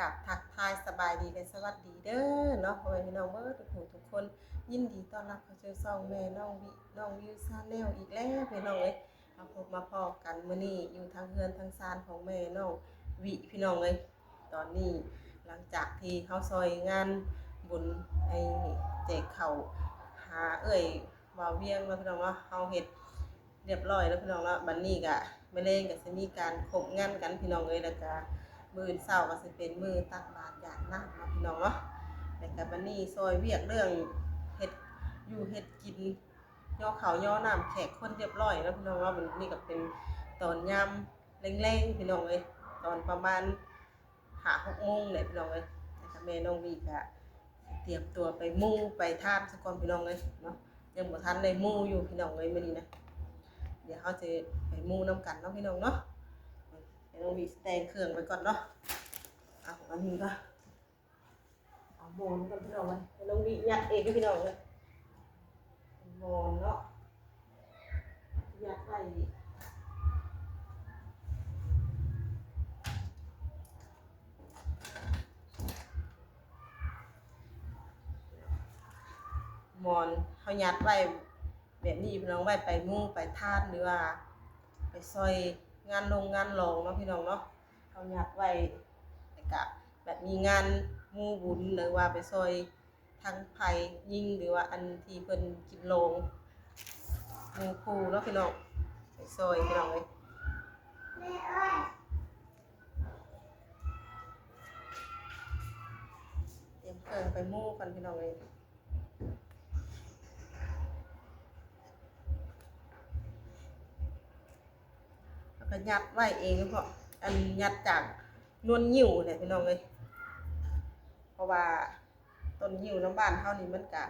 ກາບທັກທາຍສະບາຍດີ ແລະ ສະຫວັດດີເດີເນາະ ພໍ່ແມ່ພີ່ນ້ອງເບິດທຸກຜູ້ທຸກຄົນ. ຍິນດີຕ້ອນຮັບເຂົ້າສູ່ຊ່ອງແມ່ນ້ອງວິ ນ້ອງວິວ Channel ອີກແລ້ວພີ່ນ້ອງເອີຍ. ມາພົບມາພໍ້ກັນມື້ນີ້ຢູ່ທາງເຮືອນທາງຊານຂອງແມ່ນ້ອງວິພີ່ນ້ອງເອີຍ. ຕອນນີ້ຫຼັງຈາກທີ່ເຮົາຊ່ອຍງານບຸນ ໄອ້ແຈກເຂົ້າຫາເອື້ອຍບ່າວວຽງເນາະພີ່ນ້ອງເນາະ ເຮົາເຮັດ ຮຽບຮ້ອຍແລ້ວພີ່ນ້ອງເນາະ. ບັດນີ້ກະມື້ແລງກະຊິມີການຄົບງັນກັນພີ່ນ້ອງເອີຍ ແລ້ວກະມື້ອື່ນເຊົ້າກະຊິເປັນມື້ຕັກບາດຢາດນ້ຳເນາະພີ່ນ້ອງເນາະ. ແລ້ວກະບັດນີ້ຊ່ອຍວຽກເລື່ອງເຮັດຢູ່ເຮັດກິນ ຍໍເຂົ້າຍໍນ້ຳແຂກຄົນຮຽບຮ້ອຍແລ້ວພີ່ນ້ອງເນາະ. ບັດນີ້ກະເປັນຕອນຍາມແລງໆ ພີ່ນ້ອງເອີຍ ຕອນປະມານ ຫ້າຫົກໂມງແຫຼະພີ່ນ້ອງເອີຍ. ແລ້ວກະແມ່ນ້ອງວິກະຊິຕຽມຕົວໄປໝູ່ໄປທານຊະກ່ອນພີ່ນ້ອງເອີຍເນາະ. ຍັງບໍ່ທັນໄດ້ໝູ່ຢູ່ພີ່ນ້ອງເອີຍມື້ນີ້ນະ. ດຽວເຮົາຊິໄປໝູ່ນຳກັນເນາະພີ່ນ້ອງເນາະ. ແມ່ນ້ອງວິແຕ່ງເຄື່ອງໄວ້ກ່ອນເນາະ. ເອົາອັນນີ້ກ່ອນ ເອົາໝອນກ່ອນພີ່ນ້ອງເອີຍ. ແມ່ນ້ອງວິຍັດເອງພີ່ນ້ອງເອີຍ ໝອນເນາະ ຍັດໄວ້. ໝອນເຮົາຍັດໄວ້ແບບນີ້ພີ່ນ້ອງ ໄວ້ໄປໝູ່ໄປທານ ຫຼືວ່າໄປຊ່ອຍງານລົງງານລອງເນາະພີ່ນ້ອງເນາະ. ເຮົາຍັດໄວ້ ແລ້ວກະແບບມີງານໝູ່ບຸນ ຫຼືວ່າໄປຊ່ອຍ ທັງໃຜຍິງ ຫຼືວ່າອັນທີ່ເພິ່ນກິນໂລງ ໝູ່ຄູ່ເນາະພີ່ນ້ອງ ໄປຊ່ອຍພີ່ນ້ອງເອີຍ. ຕຽມເຄື່ອງໄປໝູ່ກ່ອນພີ່ນ້ອງເອີຍ. ແລ້ວກະຍັດໄວ້ເອງເພາະ ອັນ ຍັດຈາກນວນງິ້ວແຫຼະພີ່ນ້ອງເອີຍ. ເພາະວ່າ ຕົ້ນງິ້ວນຳບ້ານເຮົານີ້ມັນກະ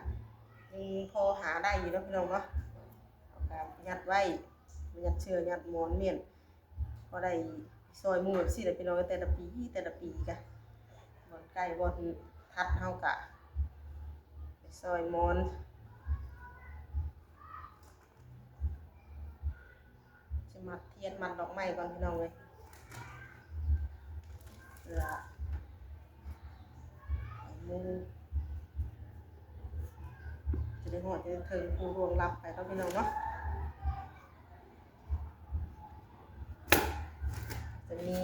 ຍັງພໍຫາໄດ້ຢູ່ເນາະພີ່ນ້ອງເນາະ. ເຮົາກະຍັດໄວ້ ຍັດເສື້ອຍັດໝອນ ແມ່ນ ພໍໄດ້ຊ່ອຍໝູ່ແບບຊີ້ແຫຼະພີ່ນ້ອງ. ແຕ່ລະປີ ແຕ່ລະປີກະ ບ່ອນໃກ້ບ່ອນທັດເຮົາກະໄປຊ່ອຍໝອນ. ຊິມັດທຽນມັດດອກໄມ້ກ່ອນພີ່ນ້ອງເອີຍ ເພື່ອໃຫ້ໝູ່ຈະໄດ້ຮອດຈະໄດ້ເຖິງຜູ້ລ່ວງລັບໄປເນາະພີ່ນ້ອງເນາະ. ຈະມີ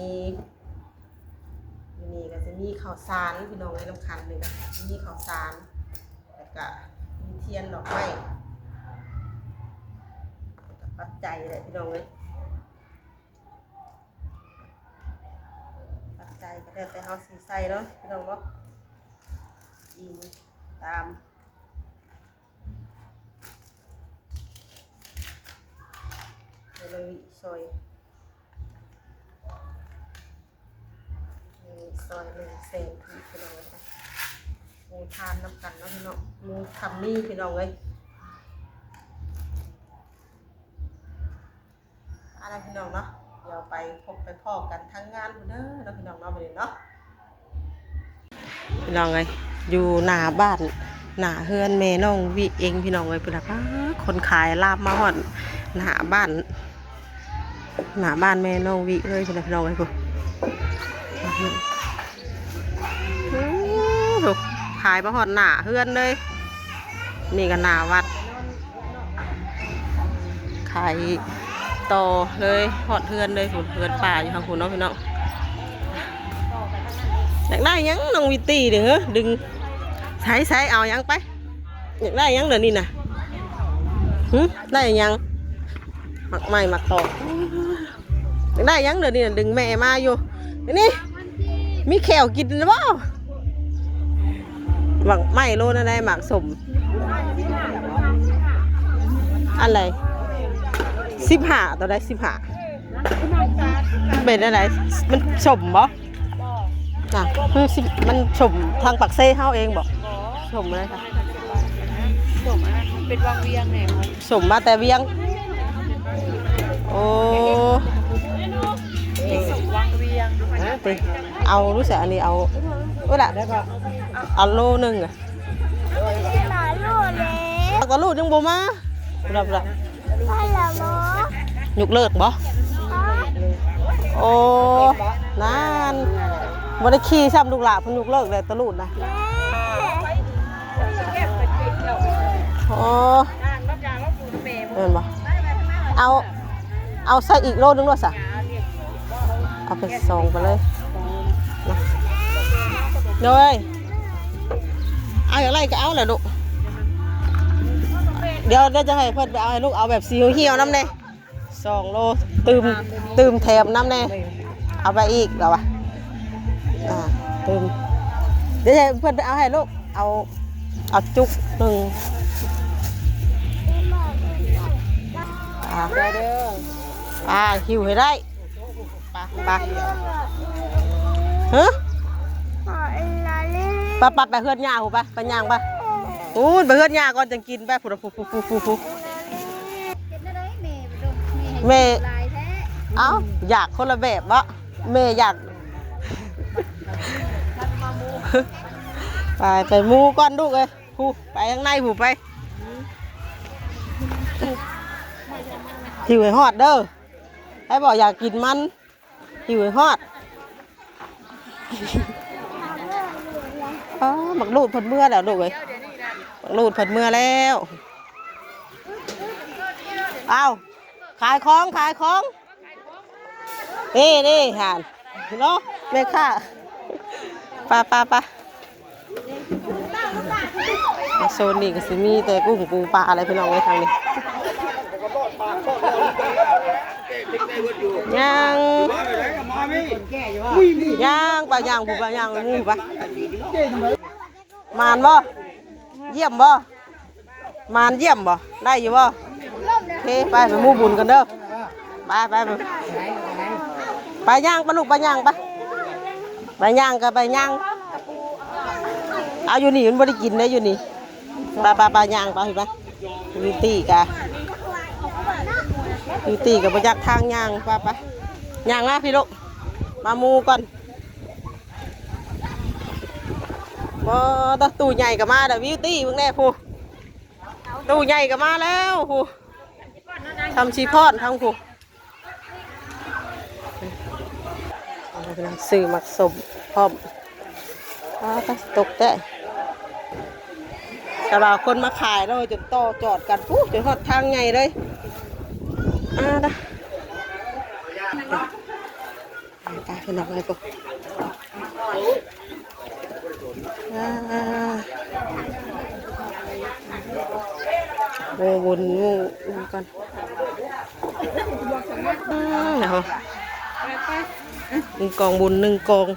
ມື້ນີ້ກະຈະມີເຂົ້າສານພີ່ນ້ອງເອີຍ ນຳຂັນນີ້ກະມີເຂົ້າສານ ແລ້ວກະມີທຽນດອກໄມ້ ແລ້ວກະປັດໄຈແຫຼະພີ່ນ້ອງເອີຍ. ປັດໄຈກະແລ້ວແຕ່ເຮົາຊິໃສ່ເນາະພີ່ນ້ອງເນາະ ອີງຕາມ ແມ່ນ້ອງວິຊ່ອຍ ແມ່ນ້ອງວິຊ່ອຍໜຶ່ງແສນກີບພີ່ນ້ອງເອີຍ. ໝູ່ທານນຳກັນເນາະພີ່ນ້ອງ ໝູ່ຄຳນີ້ພີ່ນ້ອງເອີຍ. ເອົາລະພີ່ນ້ອງເນາະ ດຽວໄປພົບໄປພໍ້ກັນທາງງານພຸ້ນເດີເນາະພີ່ນ້ອງເນາະ ບັດນີ້ເນາະ. ພີ່ນ້ອງເອີຍ ຢູ່ໜ້າບ້ານ ໜ້າເຮືອນແມ່ນ້ອງວິເອງພີ່ນ້ອງເອີຍ. ພຸ້ນນະ ປ້າ ຄົນຂາຍລາມມາຮອດໜ້າບ້ານ ໜ້າບ້ານແມ່ນ້ອງວິເລີຍພຸ້ນນະ ພີ່ນ້ອງເອີຍ ພຸ້ນ ໂອ້ ຂາຍມາຮອດໜ້າເຮືອນເລີຍ. ນີ້ກະໜ້າວັດ ຂາຍຕໍ່ເລີຍ ຮອດເຮືອນເລີຍພຸ້ນ ເຮືອນປ້າຢູ່ທາງພຸ້ນເນາະພີ່ນ້ອງ. ຢາກໄດ້ຫຍັງນ້ອງວິຕີເດີ ດຶງ ໃຊ້ໆ ເອົາຫຍັງໄປ ຢາກໄດ້ຫຍັງດຽວນີ້ນະ ຫຶ ໄດ້ຫຍັງ ໝາກໄມ້ໝາກຕອກ ຢາກໄດ້ຫຍັງດຽວນີ້ນະ ດຶງແມ່ມາຢູ່ ນີ້ ມີແຂ້ວກິນບໍ່? ໝາກໄມ້ໂລນັ້ນໄດ ໝາກສົ້ມ ອັນໃດ ສິບຫ້າ ໂຕໃດ ສິບຫ້າ ເປັນອັນໃດ ມັນສົ້ມບໍ່? ນະ ມັນສົ້ມທາງປາກເຊເຮົາເອງບໍ່? ສົ້ມເລີຍ ສົ້ມອັນນັ້ນເປັນວັງວຽງແນ່ ສົ້ມມາແຕ່ວຽງ ໂອ້ ນີ້ ສົມວັງວຽງ ຕິ ເອົາລູກສາວ ອັນນີ້ເອົາ ໂອ້ລະ ເອົາໂລໜຶ່ງ ບັກຕະລູດຍັງບໍ່ມາ ພຸ້ນລະ ພຸ້ນລະ ຍກເລີກບໍ່? ໂອ້ ນັ້ນ ບໍ່ໄດ້ຂີ່ຊ້ຳ ລູກຫຼ້າເພິ່ນຍົກເລີກແລ້ວຕະລູດນະ. ໂອ້ ແມ່ນບໍ່? ເອົາ ເອົາໃສ່ອີກໂລໜຶ່ງໂລດຊະ ເອົາເປັນສອງໄປເລີຍນະ. ໂດຍ ເອົາ ຢາກໄດ້ກໍເອົາແຫຼະລູກ. ດຽວ ດຽວຈະໃຫ້ເພິ່ນໄປເອົາໃຫ້ລູກ ເອົາແບບສີຫ່ຽວໆນຳແດ່. ສອງໂລ ຕື່ມ ຕື່ມແຖມນຳແດ່ ເອົາໄປອີກລະວະ. ອ່າ ຕື່ມ ດຽວໃຫ້ເພິ່ນໄປເອົາໃຫ້ລູກ ເອົາ ເອົາຈຸກໜຶ່ງ. ອ່າ ໄດ້ເດີ ອ່າ ຫິ້ວໃຫ້ໄດ້. ໄປ ໄປ ຮະ ໄປ ໄປ ໄປເຮືອນຍ່າພຸ້ນ ໄປ ໄປຍ່າງໄປ. ພຸ້ນ ໄປເຮືອນຍ່າກ່ອນຈັ່ງກິນ ໄປ ພຸ້ນ ພຸ້ນ ພຸ້ນ ພຸ້ນ ພຸ້ນ ພຸ້ນ. ແມ່ ເອົ້າ ຢາກຄົນລະແບບເບາະ ແມ່ຢາກ. ໄປ ໄປໝູ່ກ່ອນລູກເອີຍ ພຸ້ນ ໄປທາງໃນພຸ້ນ ໄປ ຫິ້ວໃຫ້ຮອດເດີ. ໃຜບອກຢາກກິນມັນ ຫິ້ວໃຫ້ຮອດ. ອໍ ບັກລູດເພິ່ນເມືອແລ້ວລູກເອີຍ ບັກລູດເພິ່ນເມືອແລ້ວ. ອ້າວ ຂາຍຂອງ ຂາຍຂອງ ນີ້ ນີ້ຫັ້ນເນາະ ແມ່ຄ້າ. ໄປ ໄປ ໄປ. ໂຊນນີ້ກໍຊິມີແຕ່ກຸ້ງປູປາແຫຼະພີ່ນ້ອງເອີຍ ທາງນີ້. ຍ່າງ ຍ່າງໄປ ຍ່າງໄປ ໝູ່ໄປ. ໝານບໍ່? ຢ້ຽມບໍ່? ໝານຢ້ຽມບໍ່? ໄດ້ຢູ່ບໍ່? ໂອເຄ ໄປ ໄປໝູ່ບຸນກັນເດີ. ໄປ ໄປ ໄປ ໄປຍ່າງໄປລູກ ໄປຍ່າງໄປ ໄປຍ່າງກໍໄປຍ່າງ. ເອົາ ຢູ່ນີ້ມັນບໍ່ໄດ້ກິນເດ້ ຢູ່ນີ້. ໄປ ໄປ ໄປຍ່າງໄປ ໄປ ບິວຕີ້ກະ ບິວຕີ້ກໍບໍ່ຈັກທາງຍ່າງ. ໄປ ໄປຍ່າງມາພີ່ລູກ ມາໝູ່ກ່ອນ. ບໍ່ ຕະ ຕູ້ໃຫຍ່ກໍມາແລ້ວ ບິວຕີ້ເບິ່ງແດ່ພຸ້ນ. ຕູ້ໃຫຍ່ກໍມາແລ້ວພຸ້ນ ທຳຊີພອນທາງພຸ້ນ. ຊື້ໝາກສົ້ມພ້ອມ. ອ້າ ຕົກແທ້ ແຕ່ວ່າຄົນມາຂາຍເນາະ ຈົນຕໍ່ຈອດກັນພຸ້ນ ຈົນຮອດທາງໃຫຍ່ເລີຍ. ອ້າ ໄປ ພີ່ນ້ອງເອີຍ ພຸ້ນ ອ່າ ໂອ້ ບຸນ ໝູ່ ໝູ່ກ່ອນ. ອືມ ເອົາ ໜຶ່ງກອງບຸນ ໜຶ່ງກອງ.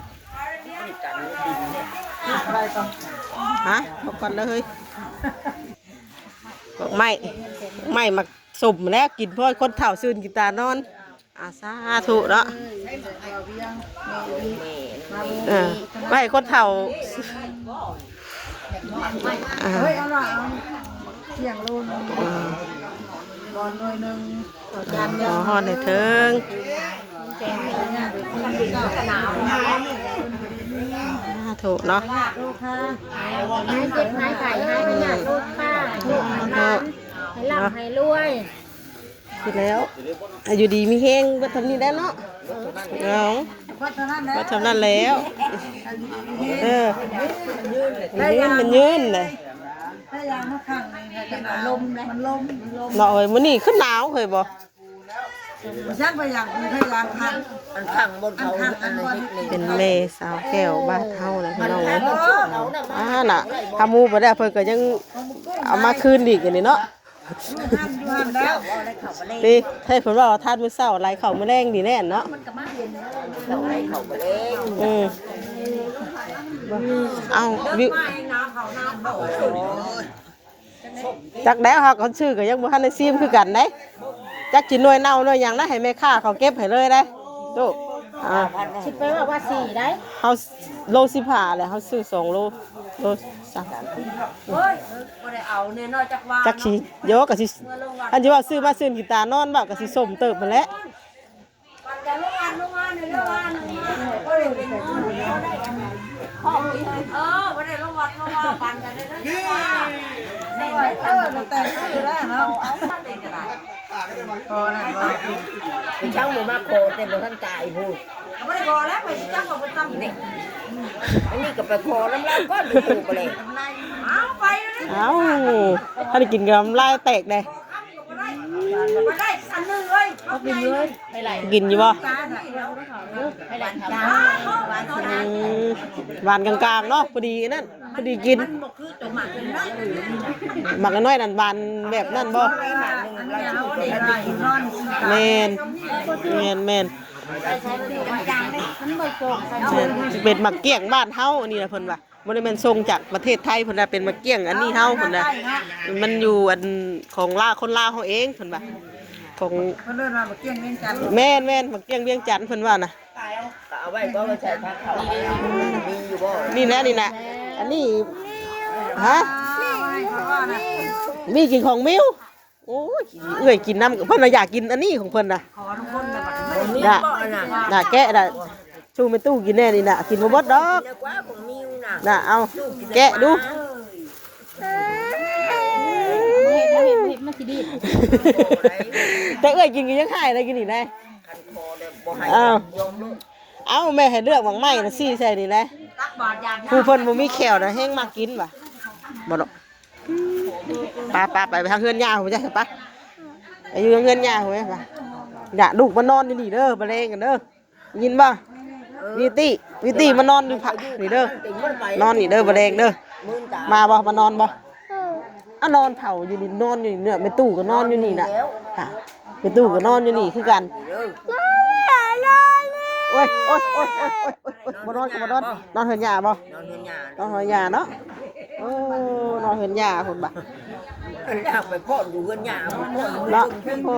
ຮະ ເອົາກ່ອນເລີຍ ດອກໄມ້ ດອກໄມ້ໝາກສົ້ມແລ້ວ ກິນພໍຄົນເຖົ້າຊື່ນກິນຕານອນ. ອ່າ ສາທຸເນາະ ເອີ ໄວ້ໃຫ້ຄົນເຖົ້າ ອ່າ ອືມ ເອົາຮອດໃຫ້ເຖິງ ສາທຸເນາະ ຫາຍເຈັບຫາຍໄຂ້ຫາຍພະຍາດໂລຄາ ໃຫ້ລູກໃຫ້ຫຼານ ໃຫ້ລ່ຳໃຫ້ລວຍ. ຄືແລ້ວ ອາຍຸດີມີແຮງ ເບິດເທົ່ານີ້ແຫຼະເນາະ. ເອົາ ເບິດເທົ່ານັ້ນແຫຼະ ເບິດເທົ່ານັ້ນແລ້ວ ເອີ ມັນຍືນ ມັນຍືນເດ້ ພະຍາມາຂັງໃນ ມັນລົມເດ້ ມັນລົມ ມັນລົມເນາະ. ເຮີ້ຍ ມື້ນີ້ຄືໜາວເຮີ້ຍບໍ່ ບໍ່ຊ່າງພະຍາ ພະຍາຂັງ ອັນຂັງບົນເຂົາ ອັນຂັງອັນເຮັດນີ້ ເປັນແມ່ສາວແກ້ວບ້ານເຮົານະ ພີ່ນ້ອງເອີຍ. ອ່າ ນະ ຖ້າໝູ່ບໍ່ໄດ້ເພິ່ນກໍຍັງເອົາມາຄືນອີກ ອັນນີ້ເນາະ. ຢູ່ຫັ້ນ ຢູ່ຫັ້ນແລ້ວ ນີ້ ໃຫ້ເພິ່ນເວົ້າວ່າທານມື້ເຊົ້າ ໄລ່ເຂົ້າມື້ແລງນີ້ແນ່ເນາະ ໄລ່ເຂົ້າມື້ແລງ. ອືມ ເອົ້າ ວິວ ຈັກແລ້ວ ເຮົາກໍຊື້ກໍຍັງບໍ່ທັນໄດ້ຊີມຄືກັນເດ້. ຈັກຊິໜ່ວຍເນົ່າໜ່ວຍຫຍັງນະ ໃຫ້ແມ່ຄ້າເຂົາເກັບໃຫ້ເລີຍເດ້ ຕູ້. ອ່າ ຊິໄປວ່າວ່າສີ່ໄດ້ ເຮົາໂລສິບຫ້າແຫຼະ ເຮົາຊື້ສອງໂລ ໂລສາມ. ໂອ້ຍ ບໍ່ໄດ້ເອົາແນ່ເນາະ ຈັກວ່າ ຈັກຊິ ໂຍ ກໍຊິ ອັນຊິວ່າຊື້ມາຊື່ນກິນຕານອນ ເວົ້າກໍຊິສົ້ມເຕີບຫັ້ນແຫຼະ. ເອີ ບໍ່ໄດ້ລົງວັດລົງວາ ປັນກັນເດີ ແຕ່ງຄືແລ້ວເນາະ. ພໍນັ້ນບໍ່ ໄປຊ່າງບໍ່ມາຂໍ ແຕ່ບໍ່ທັນຕາຍພຸ້ນ ກໍບໍ່ໄດ້ຂໍແລ້ວ ໄປຊິຈັກວ່າເພິ່ນຊ່ຳນີ້. ອັນນີ້ກໍໄປຂໍນຳລາວກ່ອນ ໄປຢູ່ກໍເລີຍ. ເອົ້າ ຖ້າໄດ້ກິນກໍນ້ຳລາຍແຕກເດ້. ກິນຢູ່ບໍ່? ອືມ ຫວານກາງໆເນາະ ພໍດີອັນນັ້ນ ພໍດີກິນ. ໝາກນ້ອຍນັ້ນຫວານແບບນັ້ນບໍ່? ແມ່ນ ແມ່ນໆ ແມ່ນ ຊິເປັນໝາກກ້ຽງບ້ານເຮົາ ອັນນີ້ນະ ເພິ່ນວ່າ ບໍ່ໄດ້ແມ່ນສົ່ງຈາກປະເທດໄທເພິ່ນນະ ເປັນໝາກກ້ຽງອັນນີ້ເຮົາເພິ່ນນະ ມັນຢູ່ອັນຂອງລາວ ຄົນລາວເຮົາເອງເພິ່ນວ່າ ຂອງ ເພິ່ນເອີ້ນວ່າໝາກກ້ຽງວຽງຈັນ. ແມ່ນໆ ໝາກກ້ຽງວຽງຈັນເພິ່ນວ່ານະ. ກໍເອົາໄວ້ ກໍໄວ້ໃສ່ຜັກເຂົາ ມີຢູ່ບໍ່? ນີ້ນະ ນີ້ນະ ອັນນີ້ ຮະ ມີກິນຂອງມິວ. ໂອ້ຍ ເອື້ອຍກິນນຳ ເພິ່ນນະຢາກກິນອັນນີ້ຂອງເພິ່ນນະ. ນະ ນະ ແກະນະ ສູ່ແມ່ຕູ້ກິນແດ່ນີ້ນະ ກິນບໍ່ເບິດດອກ. ນະ ເອົາ ແກະດູ. ແຕ່ເອື້ອຍກິນກໍຍັງຮ້າຍໄດ້ກິນນີ້ນະ. ເອົາ ເອົາ ແມ່ໃຫ້ເລືອກໝາກໄມ້ນະ ຊີ້ໃສ່ນີ້ນະ. ຜູ້ເພິ່ນບໍ່ມີແຂ້ວນະ ແຮງມັກກິນຫວາ ບໍ່ດອກ. ໄປໆ ໄປ ໄປທາງເຮືອນຍ່າພຸ້ນຈ້ະ ໄປ ໄປຢູ່ເຮືອນຍ່າພຸ້ນໄປ. ຢ່າ ລູກມານອນຢູ່ນີ້ເດີ ມາແລງກັນເດີ ໄດ້ຍິນບໍ່? ວິຕິ ວິຕິມານອນຢູ່ພະ ນີ້ເດີ ນອນນີ້ເດີ ມາແລງເດີ. ມາບໍ່? ມານອນບໍ່? ອາ ນອນເຝົ້າຢູ່ນີ້ ນອນຢູ່ນີ້ ແມ່ຕູ້ກໍນອນຢູ່ນີ້ນະ. ແມ່ຕູ້ກໍນອນຢູ່ນີ້ຄືກັນ. ໂອ້ຍ ໂອ້ຍ ໂອ້ຍ ບໍ່ນອນກໍບໍ່ນອນ. ນອນເຮືອນຍ່າບໍ່? ນອນເຮືອນຍ່າ ນອນເຮືອນຍ່າເນາະ. ໂອ້ ນອນເຮືອນຍ່າພຸ້ນບາດ ເພິ່ນເອົາໄປພ້ອນຢູ່ເຮືອນຍ່າເນາະ. ໂອ້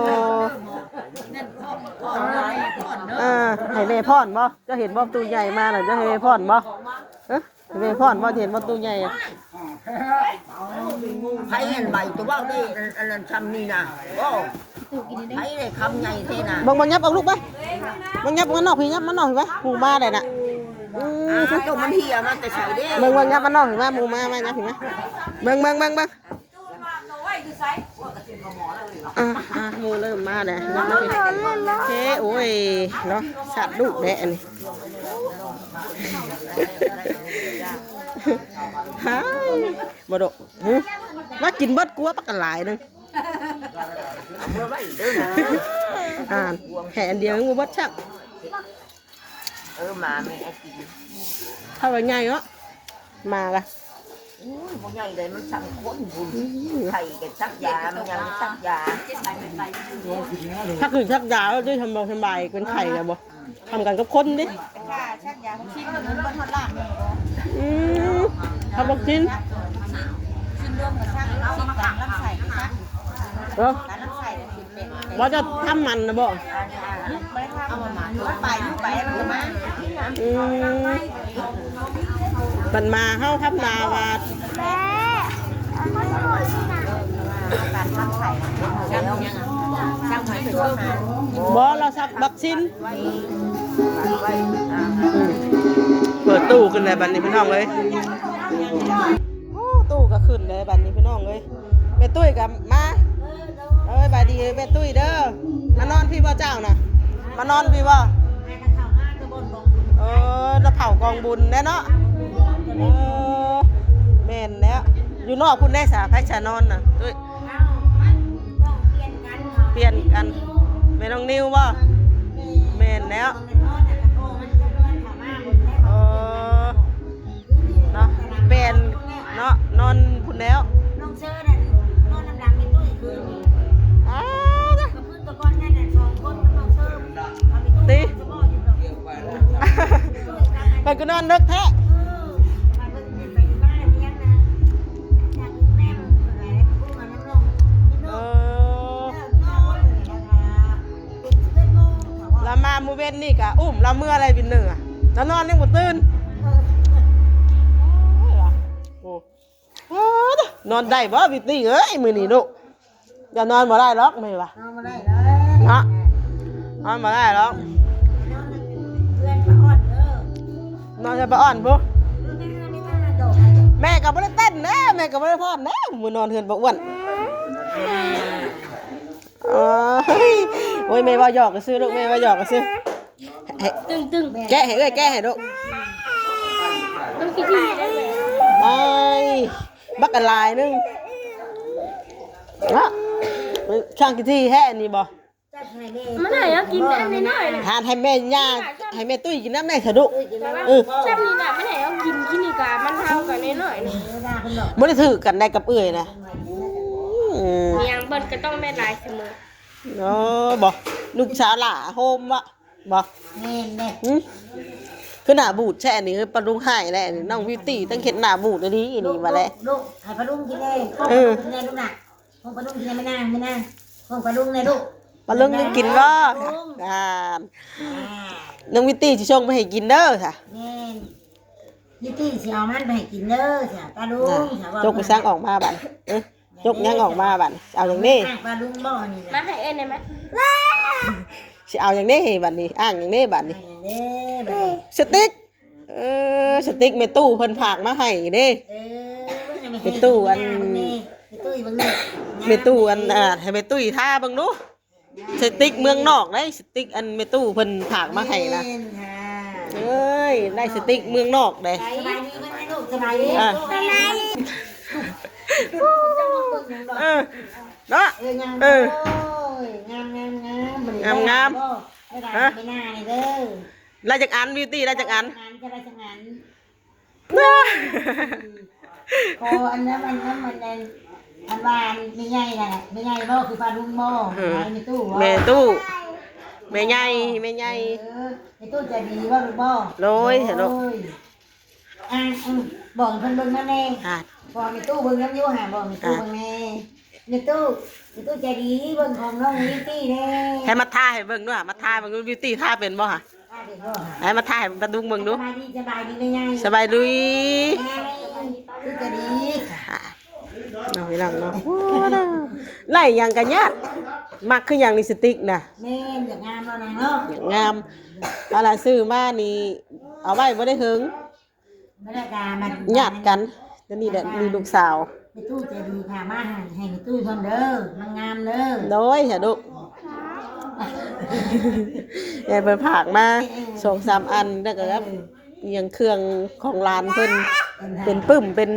ເອີ ໃຫ້ແມ່ພ້ອນບໍ່? ເຈົ້າເຫັນບໍ່ ຕູ້ໃຫຍ່ມານະ ເຈົ້າໃຫ້ແມ່ພ້ອນບໍ່? ຮະ ໃຫ້ແມ່ພ້ອນບໍ່? ເຫັນບໍ່ ຕູ້ໃຫຍ່ອະ? ໃຜອັນໃບຕົວເວົ້າໄດ້ ອັນ ອັນນັ້ນຊ່ຳນີ້ນະ ບໍ່ ໃຜໄດ້ຄຳໃຫຍ່ແທ້ນະ. ເບິ່ງ ເບິ່ງ ຫຍັບອອກລູກໄປ ເບິ່ງ ຫຍັບມານອກພີ້ ຫຍັບມານອກພີ້ໄປ ໝູມາໄດ້ນະ. ອື ອ້າວ ໂຕມັນເຫ່ຍມາແຕ່ໃສເດ້? ເບິ່ງ ເບິ່ງ ຫຍັບມານອກພີ້ມາ ໝູມາ ມາ ຫຍັບພີ້ມາ. ເບິ່ງ ເບິ່ງ ເບິ່ງ ເບິ່ງ ອ່າ ອ່າ ໝູ່ເລີ່ມມາແລ້ວ. ເອີ ໂອ້ຍ ເນາະ ສັດດຸແດ່ອັນນີ້. ຫາຍ ບໍ່ໂດະ ຫຶ ມາກິນເບິດກົວປາກກັນຫຼາຍໜຶ່ງ. ອ່າ ແຫ່ອັນດຽວຍັງບໍ່ເບິດຊ້ຳ. ເອີ ໝາແມ່ກິນ ເທົ່າໃຫຍ່ເນາະ ໝາກະ. ໂອ້ຍ ບໍ່ໃຫຍ່ເດ້ ມັນຊ່ຳຄົນພຸ້ນ. ອືມ ໄຂ້ກໍສັກຢາ ມັນຍັງສັກຢາ ພັກນີ້ສັກຢາແລ້ວເດ້ ສະບາຍ ສະບາຍ ເປັນໄຂ້ແລ້ວບໍ່? ອືມ ທຳກັນກັບຄົນເດ້ ຄັກຢາ ຫົກສິບ ເງິນເບິດຮອດລ້ານ. ອືມ ເຂົາບໍ່ກິນ ຊິນໂດມກໍຊັກ ຊິນການລຳໄສ້ກໍຊັກ ເອີ ການລຳໄສ້. ບໍ່ ເຈົ້າທຳໝັນນະບໍ່? ບໍ່ໄດ້ທຳ ເອົາໝາ ໄປ ໄປ ມັນກໍມາ. ອືມ ບັດມາເຮົາທຳນາວ່າ ບໍ່ ລາວສັກບັກຊິນ. ອືມ ເປີດຕູ້ຂຶ້ນແລ້ວບັດນີ້ພີ່ນ້ອງເອີຍ. ໂອ້ ຕູ້ກໍຂຶ້ນແລ້ວບັດນີ້ພີ່ນ້ອງເອີຍ. ແມ່ຕຸ້ຍກໍມາ. ເອີຍ ບາຍດີແມ່ຕຸ້ຍເດີ. ມານອນພີ້ບໍ່ເຈົ້ານະ? ມານອນພີ້ບໍ່? ເອີ ລະເຜົາກອງບຸນແດ່ເນາະ. ເອີ ແມ່ນແລ້ວ. ຢູ່ນອກພຸ້ນເດ້ສາ ໃຜສານອນນະ? ຕຸ້ຍ ປ່ຽນກັນ ແມ່ນ້ອງນິວບໍ່? ແມ່ນແລ້ວ. ເອີ ເນາະ ແປນເນາະ ນອນພຸ້ນແລ້ວ. ນ້ອງເຊີນັ້ນນອນນຳຫຼັງແມ່ຕຸ້ຍຄືນນີ້. ອ້າ ຄືນກ່ອນນັ້ນນະ ສອງຄົນກັບນ້ອງເຊີ ເຂົາມີຕູ້ ຕິ ສະໝໍຢູ່ດອກ. ເພິ່ນກໍນອນເດິກແທ້. ເອີ ເພິ່ນໄປຢູ່ບ້ານລ້ຽງນະ ຢາກຢູ່ນຳເພິ່ນຫຼາຍ ຜູ້ມານຳນ້ອງ. ເອີ ລາວມາມື້ເວັນນີ້ກະອຸ້ມລາວເມືອແລ້ວວິນເນີ ລາວນອນຍັງບໍ່ຕື່ນ. ໂອ້ຍ ນອນໄດ້ບໍ່ວິດນີ້ເອີຍ ມື້ນີ້ລູກ? ຢ່ານອນບໍ່ໄດ້ດອກແມ່ວ່າ ນອນບໍ່ໄດ້ເນາະ ນອນບໍ່ໄດ້ດອກ ນອນເຮືອນປ້າອ້ອນເດີ ນອນເຮືອນປ້າອ້ອນພຸ້ນ. ແມ່ກໍບໍ່ໄດ້ເຕັ້ນເດ້ ແມ່ກໍບໍ່ໄດ້ຟ້ອນເດ້ ມື້ນອນເຮືອນປ້າອ້ວນ. ໂອ້ຍ ໂອ້ຍ ແມ່ເວົ້າຫຍອກຊື່ລູກ ແມ່ເວົ້າຫຍອກຊື່. ໃຫ້ ຕຶ້ງໆ ແກະໃຫ້ເອື້ອຍແກະໃຫ້ລູກ. ໄອ້ ບັກກະຫຼາຍໜຶ່ງເນາະ. ຊ່າງກິນທີ່ແທ້ອັນນີ້ບໍ່? ມັນໃຫ້ເຮົາກິນແຕ່ນ້ອຍໆ ຫາໃຫ້ແມ່ຍ່າ ໃຫ້ແມ່ຕຸ້ຍກິນນຳແດ່ສະດຸ. ເອີ ຊ່ຳນີ້ນະ ມັນໃຫ້ເຮົາກິນ ກິນນີ້ກະມັນເຮົາກະນ້ອຍໆ ບໍ່ໄດ້ຖືກກັນໄດ້ກັບເອື້ອຍນະ. ອືມ ມີຫຍັງເພິ່ນກະຕ້ອງແມ່ນຫຼາຍສະເໝີ. ໂອ້ ບໍ່ ລູກສາວຫຼ້າໂຮມວະ ບໍ່? ແມ່ນເດ້. ຫຶ ຄືໜ້າບູດແທ້ນີ້ ປ້າລຸງຮ້າຍແລ້ວ ນ້ອງບິວຕີ້ຕັ້ງເຮັດໜ້າບູດອີ່ຫຼີນີ້ວ່າແຫຼະ. ລູກ ໃຫ້ປ້າລຸງກິນເລີຍ. ເອີ ກິນເລີຍລູກນະ. ຂອງປ້າລຸງກິນແດ່ ແມ່ນາງ ແມ່ນາງ ຂອງປ້າລຸງແດ່ລູກ. ປ້າລຸງຍັງກິນບໍ່? ປ້າລຸງ ອ່າ ອ່າ ນ້ອງບິວຕີ້ຊິສົ່ງໄປໃຫ້ກິນເດີຊະ. ແມ່ນ ບິວຕີ້ຊິເອົາມັນໄປໃຫ້ກິນເດີຊະ ປ້າລຸງ. ຈົກໄປສັ່ງອອກມາບາດ ເອີ ຈົກຍັງອອກມາບາດ ຊິເອົາຫຍັງເດ້? ອ້າງປ້າລຸງບໍ່ນີ້ນະ? ມາໃຫ້ເອີ້ນໄດ້ໄໝ? ຊິເອົາຫຍັງເດ້ບາດນີ້? ອ້າງຫຍັງເດ້ບາດນີ້? ອ້າງຫຍັງເດ້ບາດນີ້? ສະຕິກ ເອີ ສະຕິກແມ່ຕູ້ເພິ່ນຝາກມາໃຫ້ເດ້. ເອີ ແມ່ຕູ້ອັນ ແມ່ຕູ້ເບິ່ງນີ້ ແມ່ຕູ້ອັນ ອ່າ ໃຫ້ແມ່ຕຸ້ຍທາເບິ່ງດູ. ສະຕິກເມືອງນອກເດ້ ສະຕິກອັນແມ່ຕູ້ເພິ່ນຝາກມາໃຫ້ນະ. ແມ່ນຄ່ະ. ເອີຍ ໄດ້ສະຕິກເມືອງນອກເດ້. ສະບາຍດີເພິ່ນໃຫ້ລູກ ສະບາຍດີ ອ່າ ລູກ ສະບາຍດີ. ເອີ ເນາະ ເອີ ງາມ ເອີ ໂອ້ຍ ງາມໆໆ ງາມໆ ໄດ້ຫຼາຍບໍ່? ໄດ້ຫຼາຍ ຮະ? ໄປໜ້ານີ້ເດີ. ໄດ້ຈັກອັນ ບິວຕີ້ ໄດ້ຈັກອັນ? ໄດ້ຈັກອັນ ໄດ້ຈັກອັນ? ຂໍອັນນັ້ນ ອັນນັ້ນ ອັນນັ້ນ ອັນວ່າແມ່ໃຫຍ່ນະ ແມ່ໃຫຍ່ບໍ່ ຄືປ້າລຸງບໍ່? ເອີ ແມ່ຕູ້ບໍ່? ແມ່ຕູ້ ແມ່ໃຫຍ່ ແມ່ໃຫຍ່. ເອີ ແມ່ຕູ້ໃຈດີບໍ່ລູກບໍ່? ໂດຍ ໂດຍ. ອ່າ ອືມ ບອກເພິ່ນເບິ່ງນຳແດ່. ອ່າ ບອກແມ່ຕູ້ເບິ່ງນຳຢູ່ຫາ ບອກແມ່ຕູ້ເບິ່ງແດ່. ແມ່ຕູ້ ແມ່ຕູ້ໃຈດີ ເບິ່ງຂອງນ້ອງບິວຕີ້ແດ່. ໃຫ້ມາທາໃຫ້ເບິ່ງດູ ມາທາເບິ່ງດູ ບິວຕີ້ທາເປັນບໍ່ຫະ? ທາເປັນບໍ່ຫະ? ໃຫ້ມາທາໃຫ້ປ້າລຸງເບິ່ງດູ. ສະບາຍດີ ສະບາຍດີແມ່ໃຫຍ່. ສະບາຍດີ ແມ່ໃຫຍ່ ຄືກະດີ. ອ່າ ເນາະ ພີ່ນ້ອງເນາະ ໂອ້ ໄດ້ຫຍັງກະຍາດ ມັກຄືຫຍັງລິບສະຕິກນະ. ແມ່ນ ຢາກງາມເນາະນາງເນາະ ຢາກງາມ. ເອົາລະ ຊື້ມານີ້ເອົາໄວ້ບໍ່ໄດ້ເຖິງ ຍາດກັນ. ແຕ່ນີ້ແຫຼະ ນີ້ລູກສາວ ແມ່ຕູ້ໃຈດີພາມາໃຫ້ ໃຫ້ແມ່ຕູ້ເພິ່ນເດີ ມັນງາມເດີ. ໂດຍ ຫາລູກ ແມ່ເພິ່ນຝາກມາ ເອີ ສອງສາມອັນ ແລ້ວກະ ເອີ ອີ່ຫຍັງເຄື່ອງຂອງຫຼານເພິ່ນ ເປັນປຶ້ມ ເປັນ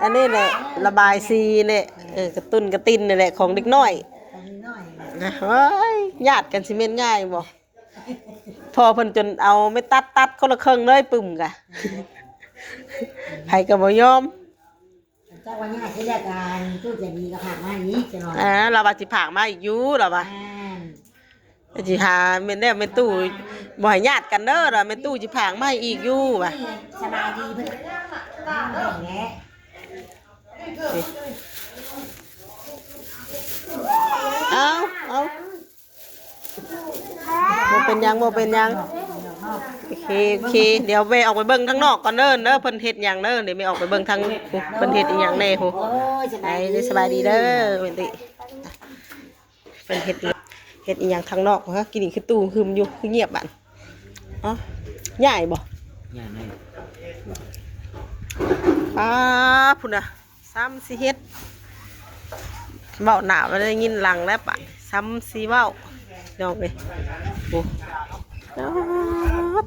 ອັນນີ້ແຫຼະ ລະບາຍສີແຫຼະ ເອີ ກະຕຸ້ນກະຕິນນີ້ແຫຼະ ຂອງເດັກນ້ອຍ ຂອງເດັກນ້ອຍນະ. ໂອ້ຍ ຍາດກັນຊິແມ່ນງ່າຍບໍ່? ພໍ່ເພິ່ນຈົນເອົາໄມ້ຕັດຕັດຄົນລະເຄິ່ງເລີຍປຶ້ມກະ ໃຜກະບໍ່ຍອມ. ເຈົ້າວ່າຍາດຊິແລ້ວກະຕູ້ໃຈດີກະຝາກມາອີກ ເອີ ລາວວ່າຊິຝາກມາອີກຢູ່ ລາວວ່າ ແມ່ນ ຊິຫາແມ່ນແລ້ວແມ່ຕູ້ ບໍ່ໃຫ້ຍາດກັນເດີ ລາວແມ່ຕູ້ຊິຝາກມາໃຫ້ອີກຢູ່ວ່າ. ສະບາຍດີເພິ່ນ ເອົາ ເອົາ ບໍ່ເປັນຫຍັງ ບໍ່ເປັນຫຍັງ. ໂອເຄ ໂອເຄ ດຽວແມ່ອອກໄປເບິ່ງທາງນອກກ່ອນເດີ ເດີ ເພິ່ນເຮັດຫຍັງເດີ. ດຽວແມ່ອອກໄປເບິ່ງທາງ ເພິ່ນເຮັດອີ່ຫຍັງແດ່ພຸ້ນ. ໂອ້ຍ ສະບາຍດີ ເອີ ສະບາຍດີເດີແມ່ຕິ. ເພິ່ນເຮັດ ເຮັດອີ່ຫຍັງທາງນອກຫະ? ກິນນີ້ຄືຕູ້ຫຶມຢູ່ ຄືງຽບບາດ. ເອົ້າ ຍ້າຍບໍ່? ຍ້າຍແມ່. ປ້າ ພຸ້ນນະ ຊ້ຳຊິເຮັດ ເວົ້າໜ້າບໍ່ໄດ້ຍິນຫຼັງແລ້ວບາດ ຊ້ຳຊິເວົ້າ ນ້ອງເອີຍ. ໂອ້ ສາ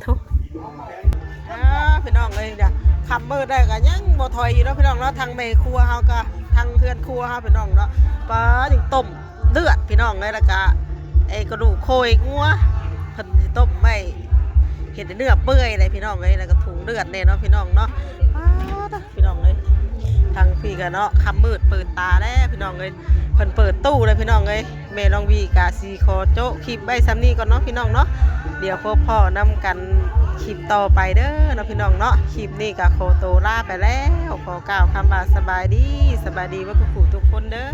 ທຸ ອ່າ ພີ່ນ້ອງເອີຍ ຄ່ຳມືດແລ້ວກະຍັງບໍ່ຖອຍຢູ່ເນາະ ພີ່ນ້ອງເນາະ. ທາງແມ່ຄົວເຮົາກະ ທາງເຮືອນຄົວເຮົາ ພີ່ນ້ອງເນາະ ປ້າ ຍັງຕົ້ມ ເລືອດພີ່ນ້ອງເອີຍ ແລ້ວກະໄອ້ກະດູກໂຄຍງົວ ເພິ່ນຊິຕົ້ມໄວ້ ເຮັດໃຫ້ເນື້ອເປື່ອຍເດ້ພີ່ນ້ອງເອີຍ ແລ້ວກະຖົງເລືອດແດ່ເນາະພີ່ນ້ອງເນາະ. ປ້າດ ພີ່ນ້ອງເອີຍ ທາງພີ້ກະເນາະ ຄ່ຳມືດເປີດຕາແລ້ວພີ່ນ້ອງເອີຍ ເພິ່ນເປີດຕູ້ແລ້ວພີ່ນ້ອງເອີຍ. ແມ່ນ້ອງວີກະຊິຂໍໂຈະຄລິບໄວ້ຊ່ຳນີ້ກ່ອນເນາະພີ່ນ້ອງເນາະ ດຽວພົບພໍ້ນຳກັນຄລິບຕໍ່ໄປເດີເນາະພີ່ນ້ອງເນາະ. ຄລິບນີ້ກະຂໍໂຕລາໄປແລ້ວ ຂໍກ່າວຄຳວ່າສະບາຍດີ ສະບາຍດີເບິດທຸກຜູ້ທຸກຄົນເດີ.